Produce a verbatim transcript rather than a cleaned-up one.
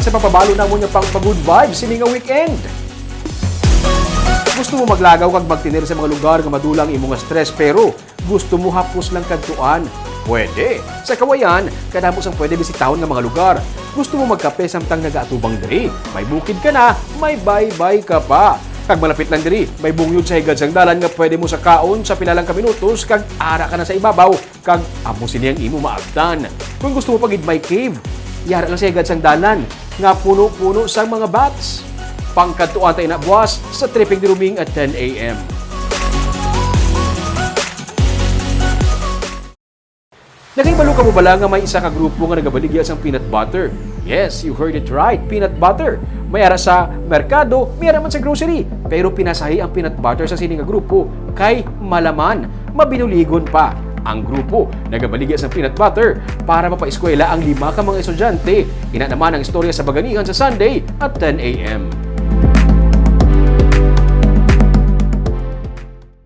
Sa papabalo namon nga pang pa-good vibes sini nga weekend. Gusto mo maglagaw kag magtener sa mga lugar nga madula ang imo nga stress, pero gusto mo hapos lang kadtuan? Pwede. Sa Kawayan, kadamo sang pwede bisitahon nga mga lugar. Gusto mo magkape samtang nagaatubang diri? May bukid ka na, may baybay ka pa. Kag malapit lang diri, may bungyod sa higad sang dalan nga pwede mo sakaon sa pila lang ka minutos kag ara ka na sa ibabaw kag amo sini ang imo maabtan. Kung gusto mo pa gid may cave, yara lang sa higad sang dalan nga puno-puno sang mga bats. Pangkadtuan ta ina buwas sa Tripping Diruming at ten a m. Nakahibalo ka mo bala nga may isa ka grupo nga nagabaligya sang peanut butter? Yes, you heard it right, peanut butter. May ara sa merkado, may ara man sa grocery. Pero pinasahi ang peanut butter sa sini nga grupo kay malaman, mabinuligon pa. Ang grupo nagabaligya sang peanut butter para mapaeskwela ang lima ka mga estudyante. Ina naman ang istorya sa Baganihan sa Sunday at ten a m.